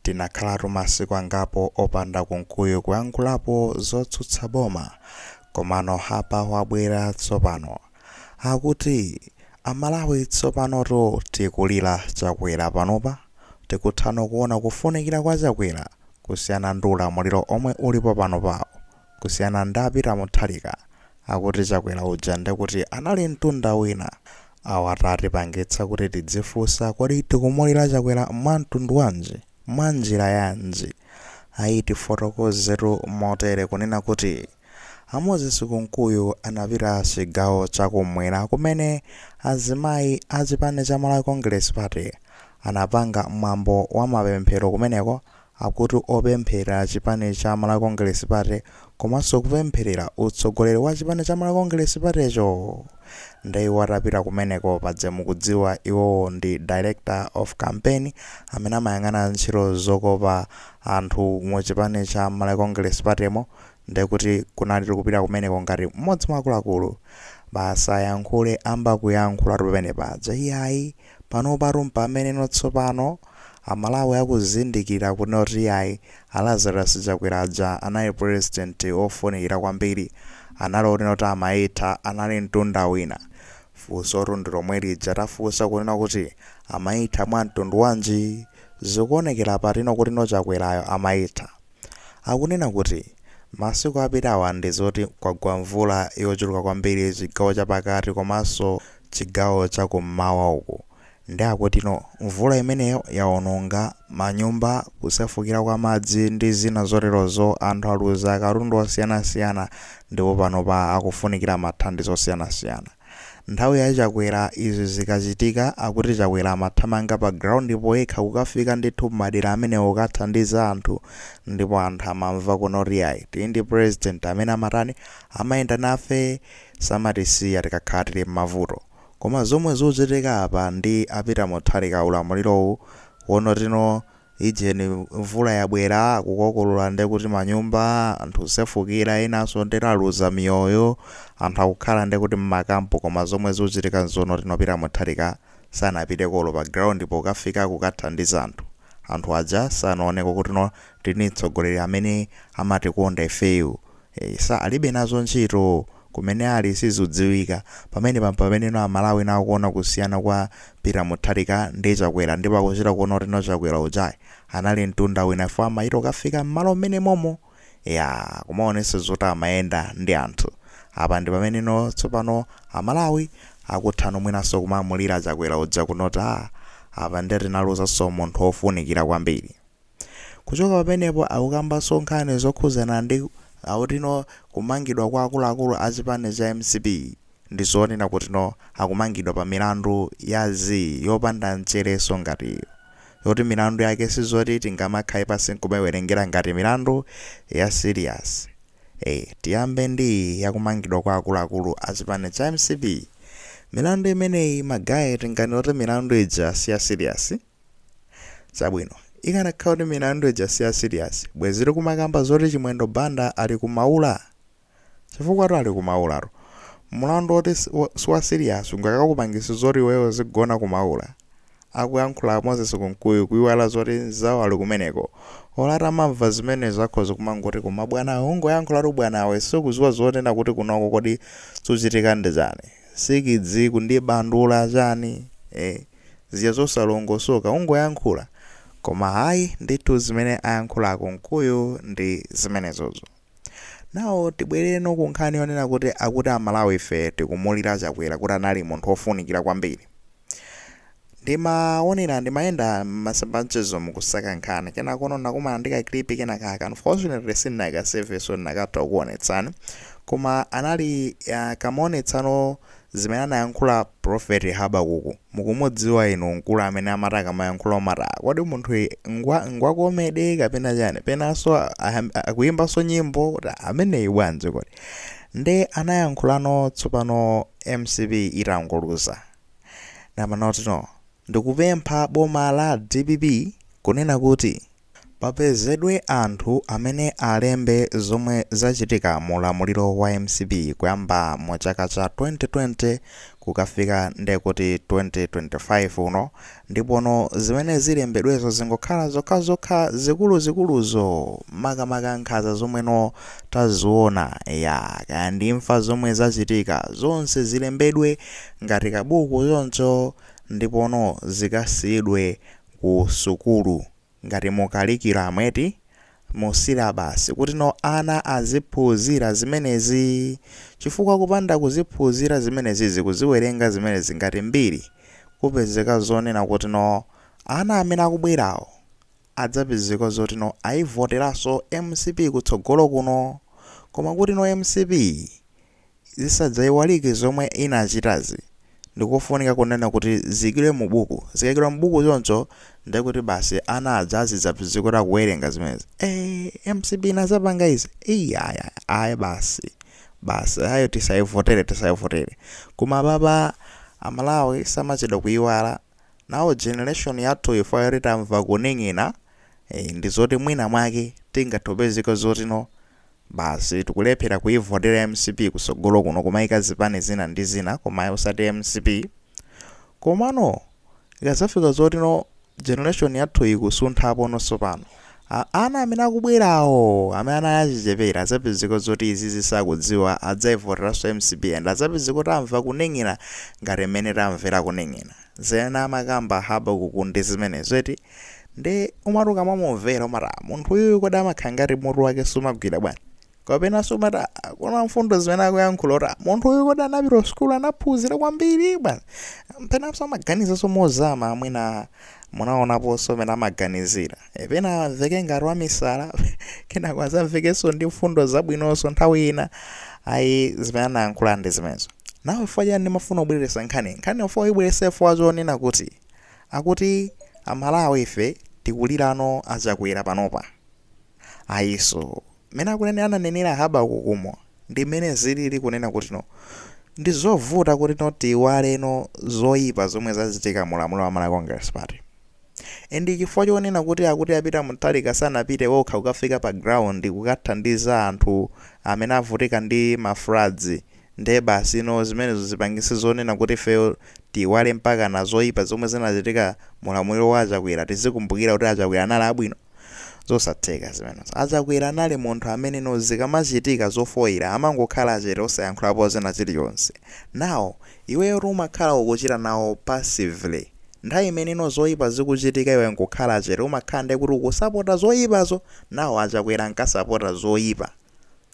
Tinakhalatu masiku angapo opanda Kunkuyu kuyankhulapo zotsutsa boma komano apa wabwera tsopano. Akuti amalawi tsopanotu tikulira Chakwera panopa tikuthano kuona kufunikira kwa Chakwera kusiyana ndi ulamuliro omwe ulipo panopawo kusiyana ndi a Peter Mutharika. Akuti Chakwera uja ndekuti anali mtunda wina. Awa atipangitsa kuti tidzifunsa kodi tikumulira Chakwera mwa mtundu wanji? Mwa njira yanji? Ayi tifotokozetu motere kunena kuti a Moses Kunkuyu anapita chigawo chakumwera kumene azimayi a chipani cha Malawi Congress Party anapanga mwambo wa mapemphero kumeneko akuti opempherera chipani cha Malawi Congress Party komanso kupempherera utsogoleri wa chipani cha Malawi Congress Partycho. Nde iwo atapita kumeneko paja mukudziwa iwowo ndi Director of Campaign amene amayang'ana ntchito zokopa anthu mu chipani cha Malawi Congress Partymo ndekuti kunali kupita kumeneko ngati mmodzi mwa akuluakulu. Basi ayankhule amba kuyankhulatu pamene paja iyayi panopatu mpameneno tsopano amalawi akuzindikira kunoti iyayi a Lazarus Chakwera aja anali president ofunikira kwambiri anali onena amayitha anali mtunda wina. Funsotu ndi lomwe lija tafunsa kunena kuti amayitha mwa mtundu wanji? Zikuonekera patino kuti no Chakwerayo amayitha. Akunena kuti masiku apitawa ndi zoti kwagwa mvula yochuluka kwambiri chigawo chapakati komanso chigawo chakummawa uku. Ndi akutino mvula imeneyo yaononga manyumba, kusefukira kwa madzi ndi zina zoterozo, anthu aluza katundu osiyanasiyana ndipo panopa akufunikira mathandizo osiyanasiyana. Nthawi ya Chakwera izi zikachitika akuti Chakwera amathamanga pa ground poyekha kukafika ndithu madera amenewo kukathandiza anthu ndipo anthu amamva kunoti ayi tili ndi president amene amatani amayenda nafe samatisiya tikakhala tili m'mavuto. Koma zomwe zikuchitika apa ndi a Peter Mutharika ulamuliro wonotino ijeni mvula yabwera kukokolola ndekuti manyumba anthu kusefukira enanso ndetaluza miyoyo anthu akukhala ndekuti mmakampo koma zomwe zikuchitika nzonotino Peter Mutharika sanapite kolo pa ground pokafika kukathandiza anthu. Anthu aja sanaoneko kuti no tili mtsogoleri amene amatikonda ifeyo. Sa alibe nazo ntchito kumene ali sizudziwika pamene pamene no amalawi nakuona kusiyana kwa Peter Mutharika ndi Chakwera ndipo akuchita kuona kuti no Chakwera ujayi anali mtunda wina ifo amayita kukafika m'malo mmene momo ya kumaonesa zoti amayenda ndi anthu. Apa ndi pamene no tsopano amalawi akuthano mwinanso kumamulira Chakwera uja kunoti apa ndiye tinaluzanso munthu wofunikira kwambiri. Kuchoka pamenepo akukambanso nkhani zokhuzana ndi akutino kumangidwa kwa akuluakulu a chipani cha MCP ndi zonena kuti no akumangidwa pa milandu ya zii yopanda mchereso ngati iyo yoti milandu yake sizoti tingamakhale pasi nkumayiwerengera ngati milandu ya serious. Tiyambe ndi yakumangidwa kwa akuluakulu a chipani cha MCP. Milandu imeneyi magaye tinganene kuti milandu ija si ya serious. Chabwino, ikanakhala kuti milandu ija si ya serious bwezi tikumakamba zoti Chimwendo Banda ali kumaula chifukwa tu ali kumaulatu. Mulandu woti si wa serious ungakakupangitse zoti iweyo uzigona kumaula. Akuyankhula Moses Kunkuyu kuiwala zoti nzawo ali kumeneko. Olo atamamva zimenezo akhoza kumangoti koma bwanawe ungoyankhulatu bwanawe sukudziwa zonena kuti kunoko kodi suchitika ndi chani. Sikidzi kundibandula chani zija zosalongosoka ungoyankhula. Koma ayi ndithu zimene ayankhula Kunkuyu ndi zimenezozo. Nawo tibwereno ku nkhani yonena kuti akuti amalawi ife tikumulira Chakwera kuti anali munthu wofunikira kwambiri. Ndimaonera ndimayenda masamba mchezo mukusaka nkhani kenakono nakumana ndi ka clip kenakaka unfortunately sindinakasave so ndinakatha kukuonetsani koma anali kamaonetsano zimene anayankhula Prophet Habakuku. Mukumudziwa inu mkulu amene amati akamayankhula umati kodi munthu ngwa comedy kapena chani penanso akuyimbanso nyimbo kuti ameneyi bwanji kodi. Nde anayankhulano tsopano MCP itangoluza. Namanoti no ndikupempha boma la DPP kunena kuti Papezedwe anthu amene alembe zomwe zachitika mu ulamuliro wa mcp kuyamba mu chaka cha 2020 kukafika ndekuti 2025 uno, ndipono zimene zilembedwezo zingokhala zokhazokha zikuluzikuluzo, makamaka nkhanza zomweno taziona ya kaya ndi imfa zomwe zachitika, zonse zilembedwe ngati kabuku choncho, ndipono zikasiyidwe ku sukulu ngati mu curriculum eti, mu syllabus, kuti no ana aziphunzira zimenezi, chifukwa kupanda kuziphunzira zimenezizi, kuziwerenga zimenezi ngati mbiri, kupezeka zonena kuti no ana amene akubwerawo adzapezeka zoti no ayivoteranso MCP kutsogolo kuno. Koma kuti no MCP zisadzayiwalike zomwe inachitazi, ndikufunika kunena kuti ziyikidwe mu buku. Zikayikidwa mu buku choncho, ndekuti basi, ana aja azidzapezeka kuti akuwerenga zimenezi. MCP inazapanga izi, iya ayi, basi basi, ayo tisayivotere, tisayivotere. Koma papa Amalawi samachedwa kuyiwala. Nawo generation yathu ife yoti tamva kuning'ina, ndizoti mwina mwake tingathopezeka zoti no basi, tikulephera kuivotera MCP kusogolo kuno, kumayika zipani zina ndi zina, koma osati MCP. Komano ikazafika zoti no generation yathu ikusunthapo nonso pano, ana amene akubwerawo, amene anali achichepere, adzapezeka zoti izi zisakudziwa, adzayivoteranso MCP and adzapezeka kuti amva kuning'ina ngati mmene tamvera kuning'ina. Zena amakamba Habakuku ndi zimenezo eti. Ndi umati ukamamumvera umati, "Ah, munthu uyuyu kodi amakhala ngati mutu wake sumagwira bwanji?" Kapenanso umati, "Ah, kuna mfundo zimene akuyankhula kuti, ah, munthu uyu kodi anapita sukulu, anaphunzira kwambiri bwanji?" Penanso amaganizanso mozama. Mwina munaonaponso mene amaganizira. Pena amveke ngati wamisala, kenako azamvekenso ndi mfundo zabwinonso nthawi ina. Ayi, zimene anayankhula ndi zimenezo. Nawe chifukwa chani ndimafuna kubweretsa nkhani ufuna ibweretse? Chifukwa chonena kuti akuti Amalawi ife tikulirano Achakwera panopa. Ayiso mmene akunene ananenera Habakukumo ndi mmene zilili, kunena kuti no ndi zovuta kuti no tiwaleno zoyipa zomwe zachitika mu ulamuliro wa Malawi Congress Party. And chifukwa chonena kuti akuti apita Mutharika sanapite wokha kukafika pa ground kukathandiza anthu amene avutika ndi ma floods, nde basi no zimenezo zipangise zonena kuti ifeyo tiwale mpaka na zoyipa zomwe zinachitika mu ulamuliro wa Achakwera, tizikumbukira kuti Achakwera anali abwino? Zosatheka zimenezo. Achakwera anali munthu amene no zikamachitika zofoyera amangokhala chete, osayankhulapo zina chiliyonse. Nawo iweyo umakhala ukuchita nawo passively. Nthawi imene ino zoyipa zikuchitika, iwe nkukhala chete, umakhala ndi kuti ukusapota zoyipazo. Nawo Achakwera ankasapota zoyipa.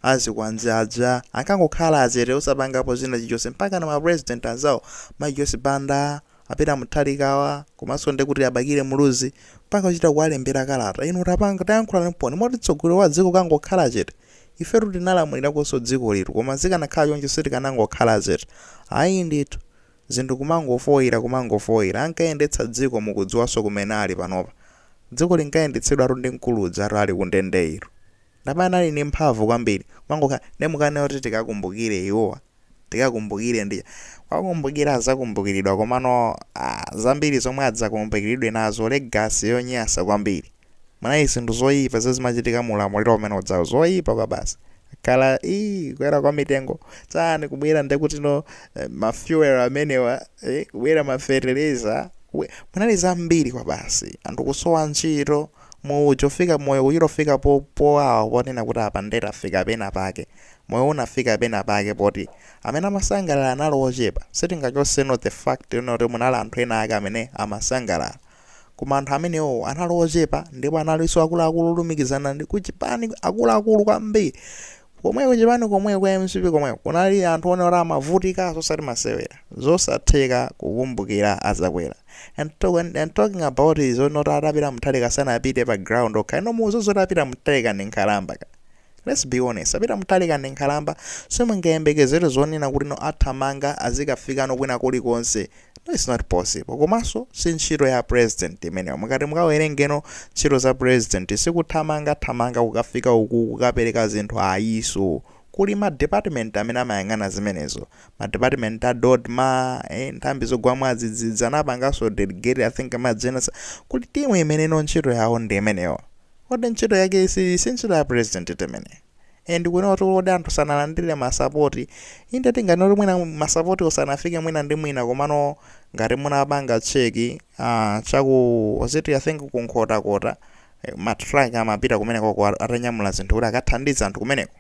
Azikwanje aja ankangokhala chete, osapangapo zina chilichonse, mpaka na ma president anzawo, Mai Joyce Banda, apita Mutharikawa, komanso ndi kuti abakire Muluzi, mpaka kuchita kuwalembera kalata, "Inu tapanga, tayankhula mponi moti mtsogoleri wa dziko kangokhala chete? Ifetu tinalamuliranso dziko litu, koma zikanakhala choncho sitikanangokhala chete." Ayi ndithu, zinthu kumangofoyera, kumangofoyera. Ankayendetsa dziko mukudziwanso kumene ali panopa. Dziko linkayendetsedwatu ndi mkulu ali kundende iru, ndamene ali ndi mphamvu kwambiri. Kumangokhala ndemukane kuti tikakumbukire iwowa, tikakumbukire ndi kwakumbukira, azakumbukiridwa. Komano zambiri zomwe adzakumbukiridwe nazo, legacy yonyasa kwambiri, munali zinthu zoyipa zezimachitika mu ulamuliro umene udzawo, zoyipa kwa basi. Kala ii kukwera kwa mitengo chani, kubwera ndekuti no ma fuel amenewa, kubwera ma fertilizer, munali zambiri kwa basi. Anthu kusowa ntchito, muchofika moyo kuchitofika powawa, ponena kuti apa ndetafika pena pake, moyo unafika pena pake poti amene amasangalala anali ochepa. Sitingachoseno the fact kuti munali anthu ena ake amene amasangalala, koma anthu amenewo anali ochepa, ndipo analinso akuluakulu olumikizana ndi kuchipani, akuluakulu kwambiri komweko, chipani komweko kwa MCP komweko kunali anthu one oti amavutika osati masewera. Zosatheka kukumbukira Achakwera. And talking about izo not atapita Mutharika sanapite pa ground okha ino muzo zoti apita Mutharika ndi nkhalamba ka. Let's be honest, apita Mutharika ndi nkhalamba, simungayembekezere zonena kuti no athamanga azikafikano kwina kulikonse. No, it's not possible. Komanso si ntchito ya president imeneyo. Mukati mukawerengeno ntchito za president, sikuthamanga thamanga kukafika uku kukapereka zinthu ayiso. Kuli ma department amene amayang'ana zimenezo, ma department a DoDMA, nthambi zogwa mwadzidzidzi anapanganso delegate, I think ma general. Kuli timu imene ino ntchito yawo ndi imeneyo. Kodi ntchito yake si ntchito ya president imene? And kunena kuti kodi anthu sanalandire ma support? Inde, tinganoti mwina ma support osanafike mwina ndi mwina, komano ngati munapanga check chaku waziti, I think kuNkhotakota, ma truck amapita kumeneko atanyamula zinthu kuti akathandize anthu kumeneko,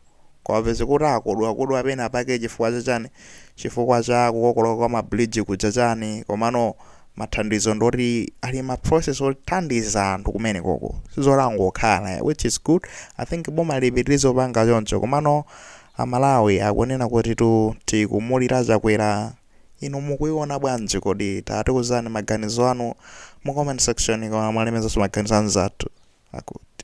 kwapeze kuti akodwa pena pake. Chifukwa chachani? Chifukwa cha kukokoloka kwa ma bridge kuja chani. Komano mathandizo ndoti ali ma process othandiza anthu kumenekoko, sizolangokhala, which is good. I think boma lipitirize kupanga choncho. Komano Amalawi akunena kuti tu tikumulira Chakwera. Inu mukuiona bwanji kodi? Tatiuzani maganizo anu mu comment section, koma mwalemezanso maganizo anzathu akuti.